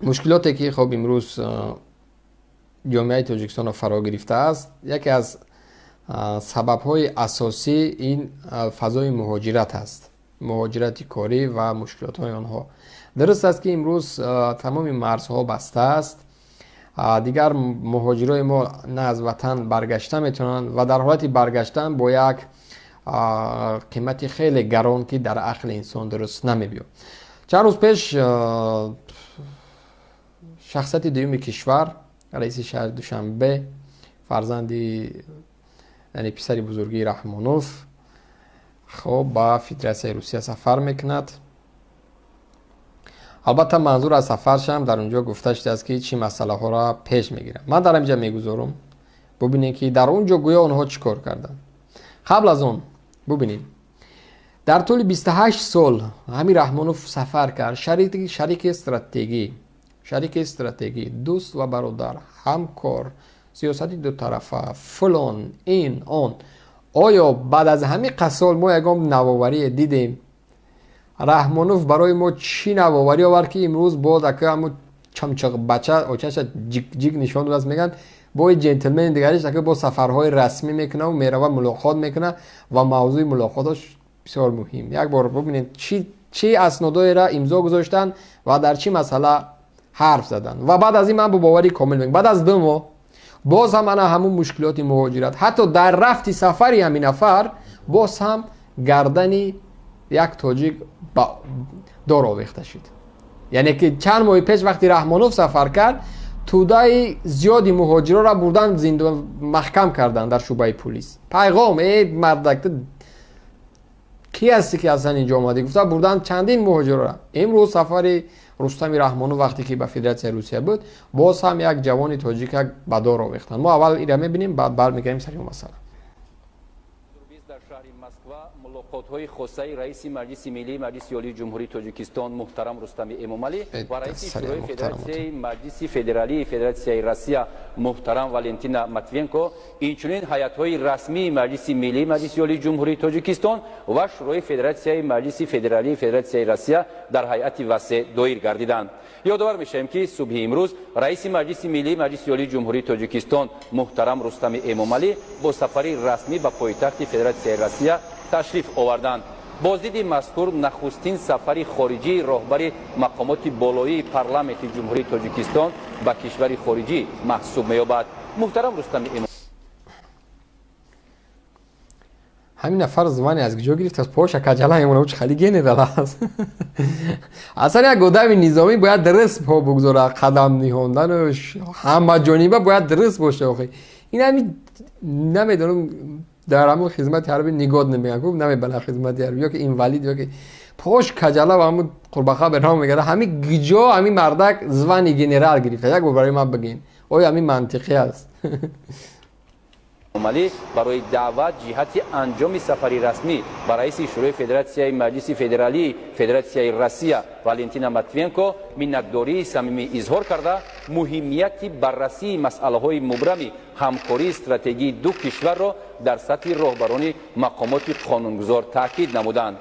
Мушкилоте ки хоб имрӯз ҷомеаи Тоҷикистонро фаро гирифтааст, яке аз сабабҳои асосӣ ин фазои муҳоҷират аст, муҳоҷирати корӣ ва мушкилотҳои онҳо. Дуруст аст, ки имрӯз тамоми марзҳо баста аст, дигар муҳоҷирои мо на аз ватан баргашта метавонанд ва дар ҳолати баргаштан бо як қимати хеле гарон, ки дар ақли инсон дуруст намебиёд. Чанд рӯз пеш шахсияти дуюми кишвар, раиси шаҳри Душанбе, фарзанди, яъне писари бузургии Раҳмонов, хоб ба Федератсияи Русия сафар мекунад. Албатта, манзур аз сафаршам дар он ҷо гуфта шудааст, ки чӣ масъалаҳоро пеш мегирад. Ман дар ҳаминҷа мегузорам, бубинед, ки дар он ҷо гӯё онҳо чӣ кор карданд. Қабл аз он бубинед, дар тӯли 28 сол ҳамин Раҳмонов сафар кард, шарики стратегӣ, дӯст ва бародар, ҳамкор, сиёсати дутарафа, фулон, ин, он. Оё баъд аз ҳамин қасол мо ягон навоварие дидем? Раҳмонов барои мо чӣ навоварӣ овард, ки имрӯз боз ака ҳамун чамчақбача очаша ҷик-ҷик нишон додааст, мегӯянд бо ҷентлмени дигариш ака бо сафарҳои расмӣ мекунаву мерава, мулоқот мекунад ва мавзӯи мулоқотош бисёр муҳим. Як бор бубинед, чӣ аснодоеро имзо гузоштанд ва дар чӣ масъала ҳарф заданд. Ва баъд аз ин ман бо боварии комил мегӯям, баъд аз 2 моҳ боз ҳам ана ҳамун мушкилоти муҳоҷират, ҳатто дар рафти сафари ҳамин нафар боз ҳам гардани як тоҷик ба дор овехта шуд. Яъне ки чанд моҳи пеш, вақти Раҳмонов сафар кард, тӯдаи зиёди муҳоҷироро бурдан, зиндон маҳкам карданд дар шӯъбаи пулис. Пайғом: «Э мардак, ту кӣ ҳастӣ, ки аслан инҷо омадӣ?» гуфта бурдан чандин муҳоҷирора. Имрӯз сафари Рустами Раҳмонов, вақте ки ба Федератсияи Русия буд, боз ҳам як ҷавони тоҷика ба дор овехтанд. Мо аввал ира мебинем, баъд бармегардем сари он масъала. Дар шаҳри Москва мулоқотҳои хосаи раиси Маҷлиси Миллии Маҷлиси Олии Ҷумҳурии Тоҷикистон муҳтарам Рустами Эмомалӣ ва раиси Шӯрои Федератсияи Маҷлиси Федералии Федератсияи Россия муҳтарам Валентина Матвиенко, инчунин ҳайатҳои расмии Маҷлиси Миллии Маҷлиси Олии Ҷумҳурии Тоҷикистон ва Шӯрои Федератсияи Маҷлиси Федералии Федератсияи Россия дар ҳайати васеъ доир гардиданд. Ёдовар мешавем, ки субҳи имрӯз раиси Маҷлиси Миллии Маҷлиси Олии Ҷумҳурии Тоҷикистон муҳтарам Рустами Эмомалӣ бо сафари расмӣ ба пойтахти Федератсияи Россия ташриф оварданд. Боздиди мазкур нахустин сафари хориҷии роҳбари мақомоти болоии парламенти Ҷумҳурии Тоҷикистон ба кишвари хориҷӣ маҳсуб меёбад. Муҳтарам Рустами Эмомалӣ Ҳамин нафар звание аз куҷо гирифтааст? Поша каҷала мемонад, хали генерал аст. Аслан як одами низомӣ бояд дуруст по бугзорад, қадам ниҳондану ҳамаҷониба бояд дуруст боша. Охи ин ҳами намедонам, дар ҳамун хизмати ҳарбӣ нигоҳ намегӯянд, гуфт намебарад хизмати ҳарбӣ ё ки инвалид, ё ки пош каҷала ва ҳамун қурбақа бером мегардад. Ҳамин гиҷо ҳамин мардак звание генерал гирифта? Як бор барои ман бигӯен, оё ҳамин мантиқӣ аст? Эмомалӣ барои даъват ҷиҳати анҷоми сафари расмӣ ба раиси Шӯрои Федератсияи Маҷлиси Федералии Федератсияи Россия Валентина Матвиенко миннатдории самимӣ изҳор карда, муҳимияти баррасии масъалаҳои мубрами ҳамкории стратегии ду кишварро дар сатҳи роҳбарони мақомоти қонунгузор таъкид намуданд.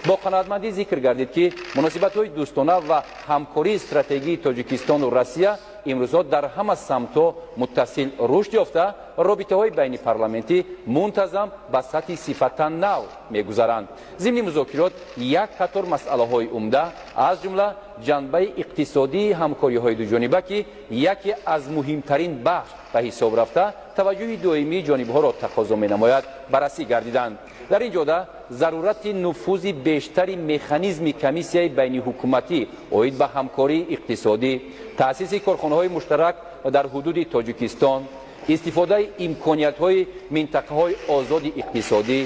Бо қаноатмандӣ зикр гардид, ки муносибатҳои дӯстона ва ҳамкории стратегии Тоҷикистону Россия имрӯзҳо дар ҳама самтҳо муттасил рушд ёфта, робитаҳои байнипарламентӣ мунтазам ба сатҳи сифатан нав мегузаранд. Зимни музокирот як қатор масъалаҳои умда, аз ҷумла ҷанбаи иқтисодии ҳамкориҳои дуҷониба, ки яке аз муҳимтарин бахш ба ҳисоб рафта, таваҷҷӯҳи доимии ҷонибҳоро тақозо менамояд, баррасӣ гардиданд. Дар ин ҷода зарурати нуфузи бештари механизми комиссияи байниҳукуматӣ оид ба ҳамкории иқтисодӣ, таъсиси корхонаҳои муштарак дар ҳудуди Тоҷикистон, истифодаи имкониятҳои минтақаҳои озоди иқтисодӣ,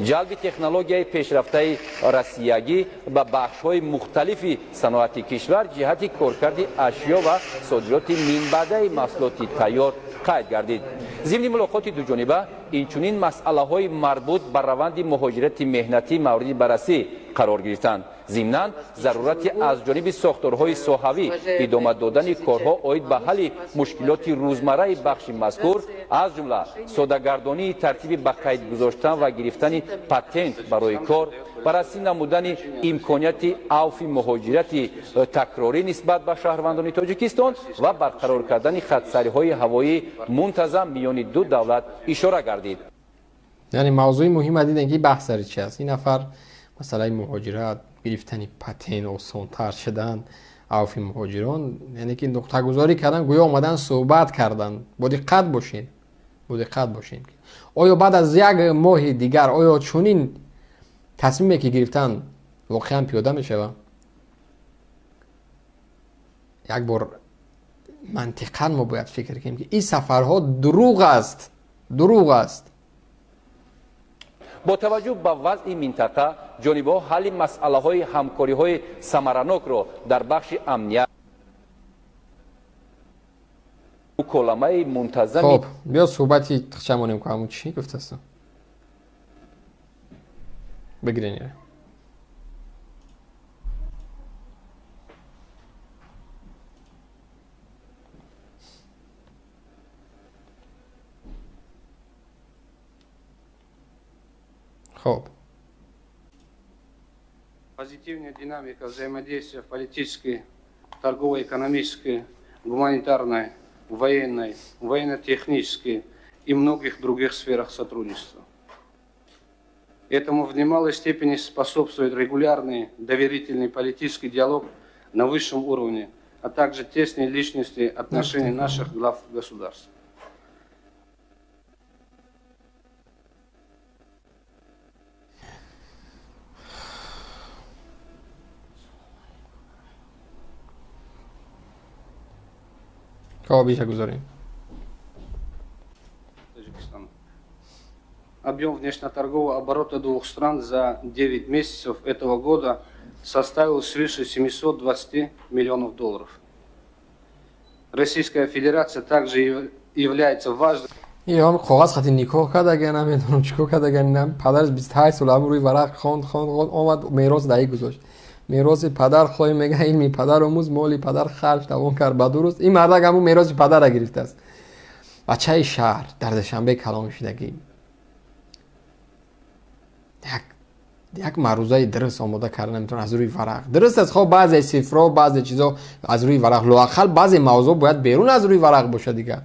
ҷалби технологияи пешрафтаи россиягӣ ба бахшҳои мухталифи саноати кишвар ҷиҳати коркарди ашё ва содироти минбаъдаи маҳсулоти тайёр қайд гардид. Зимни мулоқоти дуҷониба инчунин масъалаҳои марбут ба раванди муҳоҷирати меҳнатӣ мавриди баррасӣ Қарор гирифтанд. Зимнан, зарурати аз ҷониби сохторҳои соҳавӣ идома додани корҳо оид ба ҳалли мушкилоти рӯзмарраи бахши мазкур, аз ҷумла содагардонии тартиби ба қайд гузоштан ва гирифтани патент барои кор, баррасӣ намудани имконияти авфи муҳоҷирати такрорӣ нисбат ба шаҳрвандони Тоҷикистон ва барқарор кардани хатсайрҳои ҳавоии мунтазам миёни ду давлат ишора гардид. Яъне мавзӯи муҳима дидем, ки баҳс сари чи аст. Ин нафар масъалаи муҳоҷират, гирифтани патент, осонтар шудан, авфи муҳоҷирон, яъне ки нуқтагузорӣ кардан, гӯё омадан суҳбат кардан. Бодиққат бошед, бодиққат бошед. Оё баъд аз як моҳи дигар оё чунин тасмиме ки гирифтан воқеан пиёда мешавад? Як бор мантиқан мо бояд фикр кунем, ки ин сафарҳо дурӯғ аст, дурӯғ аст. Бо таваҷҷӯҳ ба вазъи минтақа, ҷонибҳо ҳалли масъалаҳои ҳамкориҳои самаранокро дар бахши амният, муколамаи мунтазами Хоб, биё суҳбати тихча монем, ку ҳамун чӣ гуфтасту бигирен. Хоб. Позитивная динамика взаимодействия в политической, торговой, экономической, гуманитарной, военной, военно-технической и многих других сферах сотрудничества. Этому в немалой степени способствует регулярный доверительный политический диалог на высшем уровне, а также тесные личностные отношения наших глав государств. Хоб, иша гузорем. Таджикистану. Объем внешнеторгового оборота двух стран за 9 месяцев этого года составил свыше 720 миллионов долларов. Российская Федерация также является важным Ин коғаз хати никоҳ кардага, намедонам чӣ кор кардага. Падараш 28 сол ҳамун рӯи варақ хонд, хонд, хонд, омад, мерос даи гузошт. Мероси падар хоҳӣ, мега, илми падар омӯз, моли падар харҷ тавон кард. Ба дуруст, ин мардак ҳамун мероси падарра гирифтааст. Бачаи шаҳр, дар Душанбе калон шудагӣ, як маърузаи дуруст омода карда наметавон аз рӯи варақ. Дуруст аст, хоб, баъзе цифрҳо, баъзе чизо аз рӯи варақ, лоақал баъзе мавзӯъ бояд берун аз рӯи варақ бошад. Дига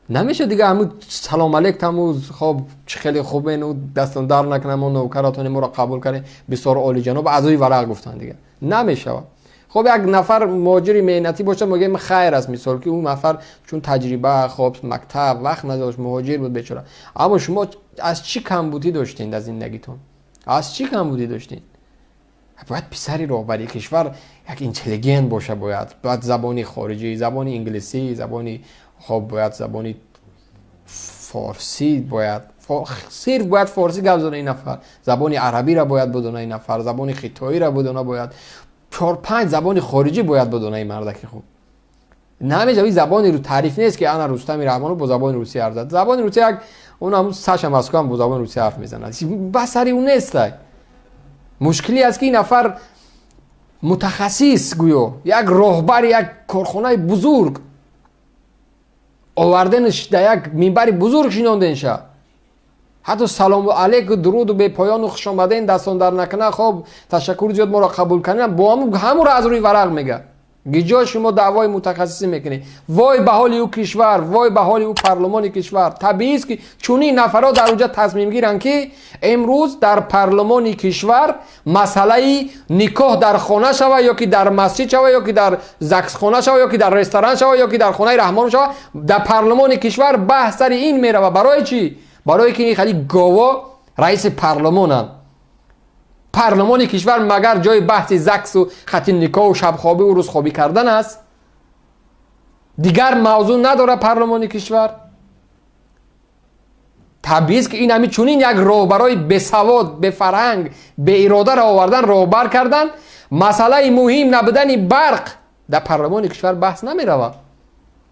намешад, дига ҳамун салом алейк таму, хоб, чӣ хеле хубену, дастон дар накунам, мо навкаратоне, моро қабул кардем, бисёр олиҷаноб, аз рӯи варақ гуфтан дига намешавад. Хоб, як нафар муҳоҷири меҳнатӣ бошад, мегӯем, хайр аст, мисол, ки ӯ нафар чун таҷриба, хоб, мактаб вақт надошт, муҳоҷир буд бечора. Аммо шумо аз чӣ камбудӣ доштем дар зиндагитон? Аз чӣ камбудӣ доштем? Бояд писари роҳбари кишвар як интеллигент боша, бояд забони хориҷӣ, забони инглисӣ, забони, хоб, бояд забони форсӣ, бояд сирф бояд форсӣ гап зана ин нафар, забони арабиро бояд бидона ин нафар, забони хитоиро бидона, бояд чор панҷ забони хориҷӣ бояд бидона ин мардаки хуб. Намешава, ин забони таъриф нест, ки ана Рустами Раҳмонов бо забони русӣ ҳарф зад. Забони русӣ як он ҳамун Саша Москва ҳам бо забони русӣ ҳарф мезанад. Бас сари ӯ нестай. Мушкиле аст, ки ин нафар мутахассис, гӯё як роҳбари як корхонаи бузург оварденш, дар як минбари бузург шинонденша, ҳатто салому алейку, дуруду бепоёну хушомаден, дастон дар накуна, хоб, ташаккур зиёд, моро қабул кардем, бо ҳамуро аз рӯи варақ мега. Гиҷо шумо даъвои мутахассисӣ мекунед? Вой ба ҳоли ӯ кишвар, вой ба ҳоли ӯ парлумони кишвар. Табиист, ки чунин нафарҳо дар онҷа тасмим гиранд, ки имрӯз дар парлумони кишвар масъалаи никоҳ дар хона шава ё ки дар масҷид шава, ё ки дар загсхона шава, ё ки дар ресторан шава, ё ки дар хонаи Раҳмон шава, дар парлумони кишвар баҳс сари ин мерава. Барои чӣ? Барое ки ин хали гово раиси парлумонанд. Парлумони кишвар магар ҷои баҳси загсу хати никоҳу шабхобиву рӯзхобӣ кардан аст? Дигар мавзӯъ надорад парлумони кишвар? Табиист, ки ин ҳами чунин як роҳбарои бесавод, бефарҳанг, беиродаро овардан, роҳбар кардан. Масъалаи муҳим набудани барқ дар парлумони кишвар баҳс намеравад.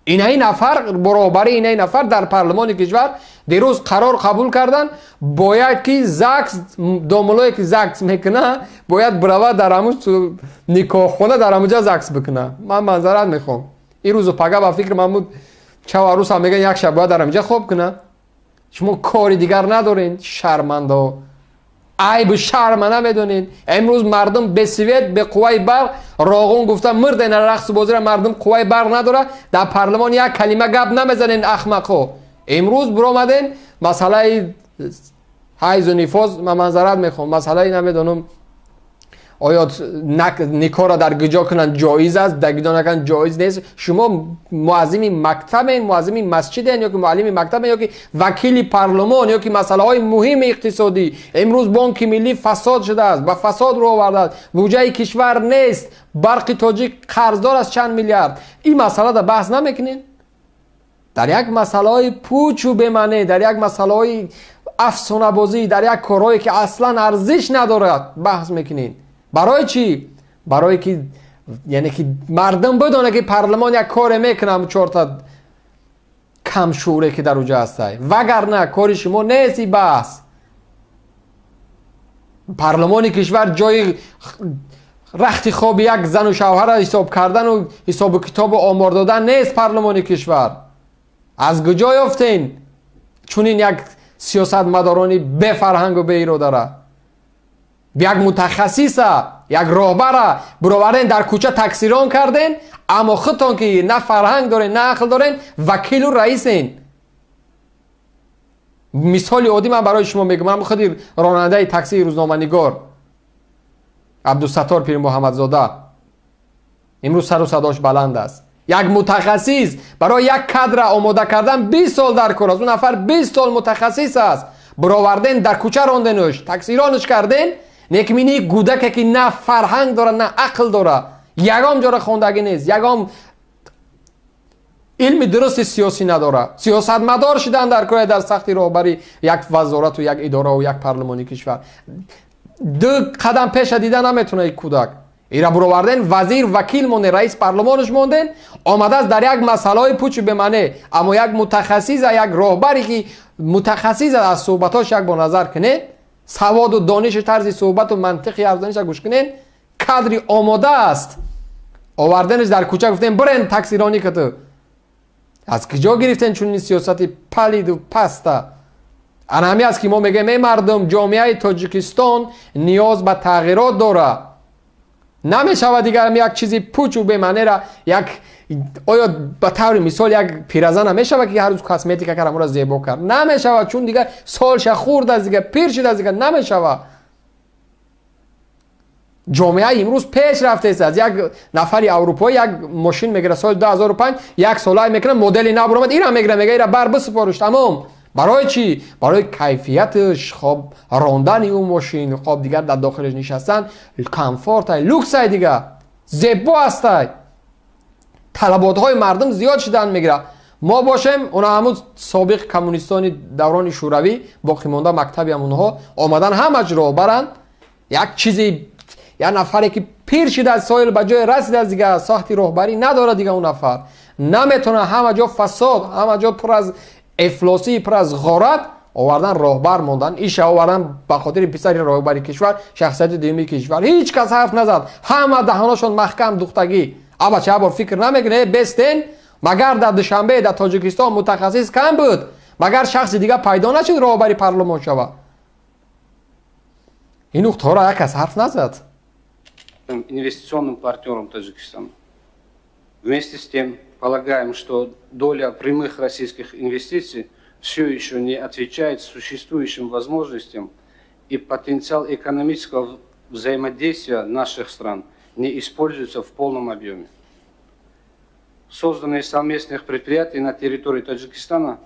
Инаи нафар бо роҳбарии инаи нафар дар парлумони кишвар дирӯз қарор қабул карданд, бояд ки ЗАГС, домулое ки ЗАГС мекуна, бояд биравад дар ҳамун никоҳхона, дар ҳамунҷа ЗАГС бикуна. Ман маъзарат мехоҳам, ин рӯзу пага ба фикр мамуд чав арӯсам мегӯян, як шаб бояд дар ҳаминҷа хоб куна. Шумо кори дигар надорен, шармандо, айбу шарма намедонед. Имрӯз мардум бе свет, бе қувваи барқ, Роғун гуфта мурдена, рақсу бозира, мардум қувваи барқ надорад, дар парлумон як калима гап намезанен, ахмақо. Имрӯз биромаден, масъалаи ҳайзу нифоз, ман маъзарат мехоҳам, масъалаи намедонам, оё никоҳро дар куҷо кунанд ҷоиз аст, дар куҷо накунанд ҷоиз нест. Шумо муаззими мактабен, муаззими масҷиден ё ки муаллими мактабен, ё ки вакили парлумон, ё ки масъалаҳои муҳими иқтисодӣ? Имрӯз Бонки Миллӣ фасод шудааст, ба фасод рӯ овардааст, буҷаи кишвар нест, Барқи Тоҷик қарздор аст чанд миллиард. Ин масъалада баҳс намекунед. Дар як масъалаҳои пучу бемаъне, дар як масъалаҳои афсонабозӣ, дар як корҳое ки аслан арзиш надорад, баҳс мекунед. Барои чӣ? Барое ки, яъне ки мардум бидонад, ки парлумон як коре мекунам, чорта камшӯре ки дар уҷа ҳастай. Вагарна кори шумо нест и баҳс. Парлумони кишвар ҷои рахти хоби як зану шавҳара ҳисоб кардану ҳисобу китобу омор додан нест. Парлумони кишвар аз куҷо ёфтен чунин як сиёсатмадорони бефарҳангу беиродара? Як мутахассиса, як роҳбара бироварден, дар кӯча таксирон карден, аммо худтон ки на фарҳанг дорен, на ақл дорен, вакилу раисен. Мисоли оддӣ ман барои шумо мегӯям: худи ронандаи таксии рӯзноманигор Абдусаттор Пирмуҳаммадзода имрӯз сару садош баланд аст. Як мутахассис барои як кадра омода кардан 20 сол дар кор аст. Ӯ нафар 20 сол мутахассис аст, бироварден, дар кӯча ронденуш, таксиронш карден. Некмини гудаке ки на фарҳанг дорад, на ақл дорад, ягон ҷора хондагӣ нест, ягон илми дурусти сиёсӣ надорад, сиёсатмадор шудан дар кора, дар сахти роҳбари як вазорату як идораву як парлумони кишвар ду қадам пеша дида наметона. Кӯдак ира буроварден, вазир, вакил монден, раис парлумонаш монден. Омадааст дар як масъалаҳои пучу бемаъне, аммо як мутахассиса, як роҳбаре ки мутахассис, аз суҳбатош як бор назар кунед, саводу дониши, тарзи суҳбату мантиқи ҳарфзаниша гӯш кунед, кадри омода аст. Оварденаш дар кӯча, гуфтем: «Бирен, таксиронӣ кату». Аз куҷо гирифтен чунин сиёсати палиду паста? Ана ҳами аст ки мо мегӯем: эй мардум, ҷомеаи Тоҷикистон ниёз ба тағйирот дорад. Намешавад дигар як чизи пучу бемаънера. Як оё, ба таври мисол, як пиразана мешавад ки ҳар рӯз косметика кард, амура зебо кард? Намешавад, чун дигар солша хурд аст, дигар пир шудааст, дигар намешавад. Ҷомеа имрӯз пеш рафтааст. Як нафари аврупоӣ як мошин мегирад соли 2005, як солае мекунад, модели нав баромад, ира мегирад, мега: «Ира бар, бисупоруш, тамом». Барои чӣ? Барои кайфияташ, хоб, рондани ӯ мошин, хоб, дигар дар дохилаш нишастан комфортай, люксай, дигар зебо ҳастай. Талаботҳои мардум зиёд шудан мегирад. Мо бошем, она ҳамун собиқ коммунистони даврони шӯравӣ боқимонда, мактаби ҳамунҳо омадан, ҳамаш роҳбаранд. Як чизи, як нафаре ки пир шудааст, соил ба ҷое расидааст, дигар сохти роҳбарӣ надорад, дигар он нафар наметавонад. Ҳама ҷо фасод, ҳама ҷо пур аз ифлосӣ, пур аз ғорат. Овардан, роҳбар мондан, иша овардан ба хотири писари роҳбари кишвар, шахсияти дуюми кишвар. Ҳеҷ кас ҳарф назад, ҳама даҳоношон маҳкам духтагӣ. Аба ча бор фикр намекунед? Бестен, магар дар Душанбе, дар Тоҷикистон мутахассис кам буд? Магар шахси дигар пайдо нашуд роҳбари парлумон шавад? Ин нуқтаҳоро як кас ҳарф назад. Инвестиционным партнером Таджикистана. Вместе с тем, полагаем, что доля прямых российских инвестиций все еще не отвечает существующим возможностям и потенциал экономического взаимодействия наших стран не используется в полном объеме. Созданные совместных предприятий на территории Таджикистана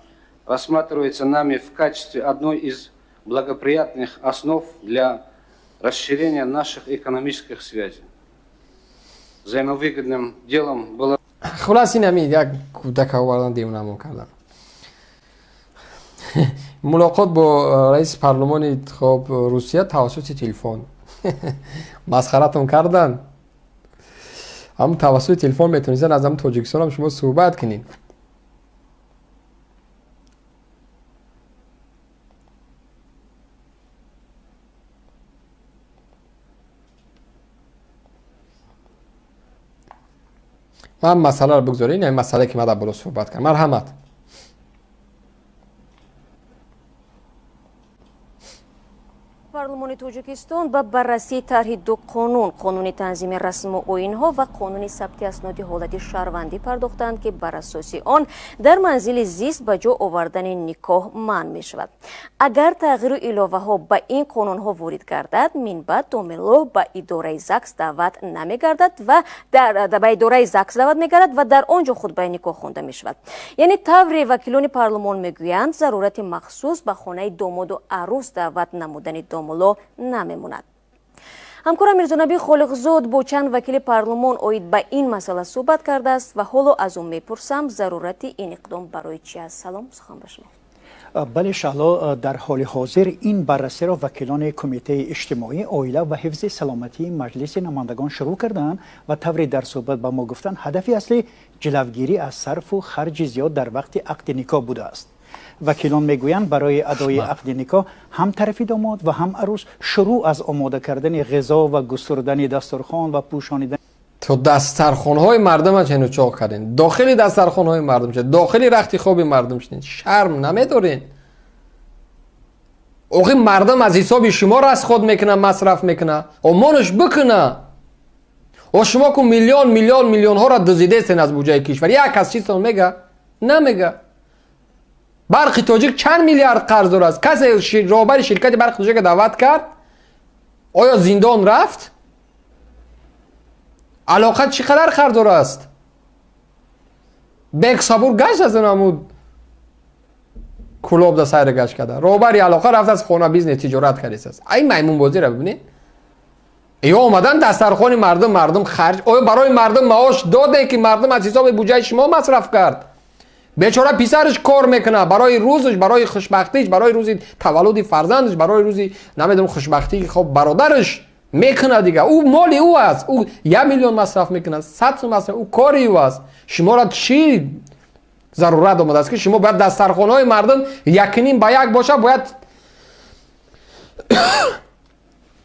рассматривается нами в качестве одной из благоприятных основ для расширения наших экономических связей. Взаимовыгодным делом было Хулас, ин ҳамин як кӯдака овардан, девонамон кардан. Мулоқот бо раиси парлумони, хоб, Русия тавассути телефон. Масхаратон кардан. Ҳам тавассути телефон метавонистанд аз ҳам Тоҷикистонам шумо суҳбат кунед. Ман масъаларо бигзорем, ин масъалае ки ман дар боло суҳбат кардам. Марҳамат. Парлумони Тоҷикистон ба баррасии тарҳи ду қонун, қонуни танзими расму оинҳо ва қонуни сабти асноди ҳолати шаҳрвандӣ пардохтанд, ки бар асоси он дар манзили зист ба ҷо овардани никоҳ манъ мешавад. Агар тағйиру иловаҳо ба ин қонунҳо ворид гардад, минбаъд домулло ба идораи ЗАГС даъват намегардад ва ба идораи ЗАГС даъват мегардад ва дар он ҷо хутбаи никоҳ хонда мешавад. Яъне тавре вакилони парлумон мегӯянд, зарурати махсус ба хонаи домоду арӯс даъват намудани домулло намемонад. Ҳамкорам Мирзонаби Холиқзод бо чанд вакили парлумон оид ба ин масъала суҳбат кардааст ва ҳоло аз ӯ мепурсам зарурати ин иқдом барои чи аст. Салом, сухан ба шумо. Бале, Шаҳло, дар ҳоли ҳозир ин баррасиро вакилони кумитаи иҷтимоӣ, оила ва ҳифзи саломатии Маҷлиси намояндагон шурӯъ карданд ва тавре дар суҳбат ба мо гуфтанд, ҳадафи аслӣ ҷилавгирӣ аз сарфу харҷи зиёд дар вақти ақди никоҳ будааст. Вакилон мегӯянд, барои адои ақди никоҳ ҳам тарафи домод ва ҳам арӯс шурӯъ аз омода кардани ғизо ва густурдани дастурхон ва пӯшонидани то дастархонҳои мардума чену чоқ кардем, дохили дастархонҳои мардум шуд, дохили рахти хоби мардум шудем. Шарм намедорен? Охи мардум аз ҳисоби шумо расход мекуна, масраф мекуна, омонаш бикуна. О шумо ку миллион миллион миллионҳоро дуздидестен аз буҷаи кишвар. Як кас чизтон мега? Намега. Барқи тоҷик чанд миллиард қарз дорад? Касе роҳбари ширкати барқи тоҷика даъват кард? Оё зиндон рафт? Алоқа чӣ қадар қарздор аст? Бексабур гашт аз онамуд кулоб да сайра гашт карда. Роҳбари алоқа рафт аз хона бизнес тиҷорат кардааст. Ай маймунбозиро бибинед. Ё омадан дастархони мардум, мардум харҷ. Оё барои мардум маош доде ки мардум аз ҳисоби буҷаи шумо масраф кард? Бечора писараш кор мекунад барои рӯзаш, барои хушбахтиш, барои рӯзи таваллуди фарзандаш, барои рӯзи намедонам хушбахтии хоб бародараш мекунад дига. Ӯ моли ӯ аст. Ӯ 1 миллион масраф мекунад, 100 сум масраф, ӯ кори ӯ аст. Шуморо чӣ зарурат омадааст ки шумо бояд дастархонаҳои мардум якним ба як бошад, бояд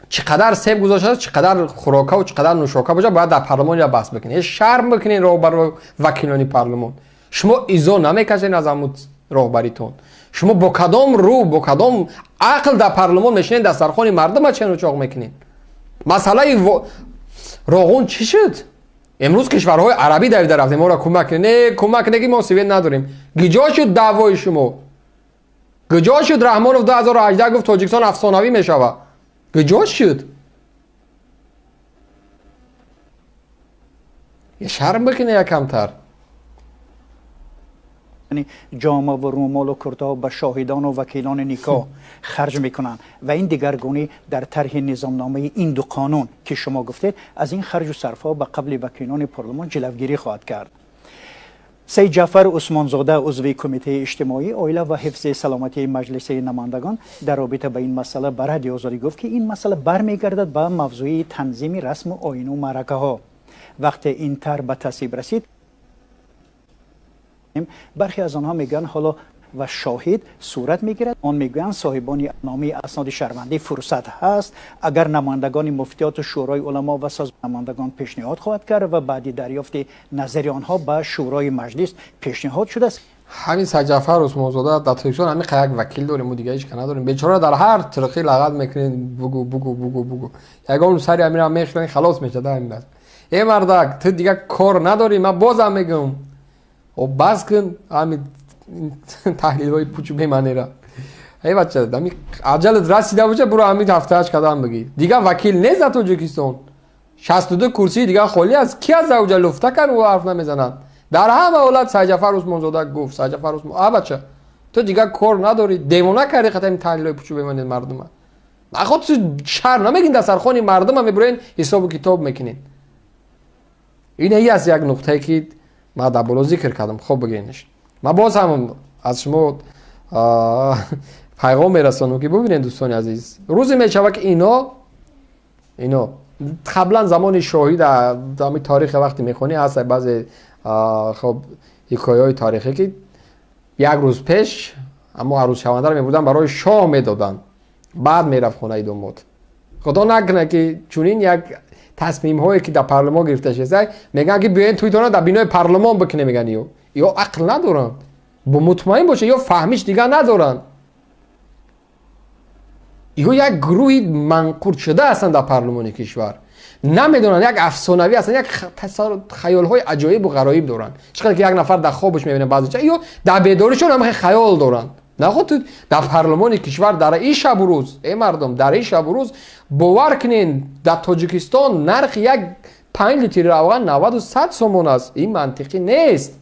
чӣ қадар себ гузоштааст, чӣ қадар хӯрокаву чӣ қадар нӯшока бошад, бояд дар парлумон я баҳс бикунед. Шарм бикунед роҳбару вакилони парлумон. Шумо изо намекашед аз ҳамун роҳбаритон. Шумо бо кадом рӯ, бо кадом ақл дар парлумон мешинед, дастархони мардума чену чоқ мекунед? Масъалаи роғун чӣ шуд? Имрӯз кишварҳои арабӣ давида рафтем, моро кӯмак кунед. Не, кӯмак кунед ки мо свет надорем. Гиҷо шуд даъвои шумо? Гиҷо шуд Раҳмонов 2018 гуфт Тоҷикистон афсонавӣ мешавад? Гиҷо шуд? Шарм бикунед якамтар. ҷома ва румолу куртаҳо ба шоҳидону вакилони никоҳ харҷ мекунанд ва ин дигаргунӣ дар тарҳи низомномаи ин ду қонун ки шумо гуфтед, аз ин харҷу сарфҳо ба қабли вакилони парлумон ҷилавгирӣ хоҳад кард. Саид Ҷаъфар Усмонзода, узви кумитаи иҷтимоӣ, оила ва ҳифзи саломатии Маҷлиси намояндагон, дар робита ба ин масъала ба Радио Озодӣ гуфт, ки ин масъала бармегардад ба мавзӯи танзими расму оину маъракаҳо. Вақте ин тарҳ ба тасвиб расид, бархе аз онҳо мегӯянд ҳоло ва шоҳид сурат мегирад. Он мегӯянд соҳибони номаи асноди шаҳрвандӣ фурсат ҳаст, агар намояндагони муфтиёту шӯрои уламо ва созмони намояндагон пешниҳод хоҳад кард ва баъди дарёфти назари онҳо ба шӯрои маҷлис пешниҳод шудааст. Ҳамин Саид Ҷаъфар Усмонзода дар Тоҷикистон ҳамин як вакил дорем, мо дига ҳеч ка надорем. Бечора дар ҳар тирқӣ лағат мекунед, бугу бугу бугу бугу. Ягон сари ҳаминам мехӯрен, халос мешавад ҳамин бас. Э мардак, ту дига кор надорӣ, ман бозам мегӯям. О бас кун ҳамин таҳлилҳои пучу бемаънера. Эй бача, ҳамин аҷалат расида бошад, буро ҳамин ҳафтааш қадам бигир. Дига вакил нест дар Тоҷикистон. 62 курсии дига холӣ аст. Ки аз авҷа луфта кард, ӯ ҳарф намезанад. Дар ҳама ҳолат Саид Ҷаъфар Усмонзода гуфт, Саид Ҷаъфар Усмон, а бача, ту дига кор надорӣ, девона кардӣ хата ин таҳлилҳои пучу бемаънед мардума. Наход ту шарм намегин, дастархони мардума мебурен, ҳисобу китоб мекунед. Ин аст як нуқтае ки ман дар боло зикр кардам, хоб бигиренаш. Ман боз ҳам аз шумо пайғом мерасонам ки бубинед дӯстони азиз, рӯзе мешавад ки ино қаблан замони шоҳӣ дар ҳамин таърихи вақте мехонӣ ҳаст баъзе хоб ҳикояҳои таърихӣ ки як рӯз пеш аммо арӯзшавандаро мебурданд барои шоҳ медоданд, баъд мерафт хонаи домод. Худо накунад ки чунин як Тасмимҳое ки дар парлумон гирифта шуда, мегӯянд, ки биёен, тӯйтона дар бинои парлумон бикунем, мегӯянд. Ё ақл надоранд, бо мутмаин боша, ё фаҳмиш дигар надоранд, ё як гурӯҳи манқуртшуда ҳастанд дар парлумони кишвар, намедонанд, як афсонавӣ ҳастанд, як хаёлҳои аҷоибу ғароиб доранд. Чӣ қадр ки як нафар дар хобаш мебинад, баъзе ё дар бедоришон ҳам хаёл доранд. Наход дар парлумони кишвар дар ин шабу рӯз, э мардум, дар ин шабу рӯз бовар кунед, дар Тоҷикистон нархи як 5 литри равған 90-у 100 сомон аст. Ин мантиқӣ нест.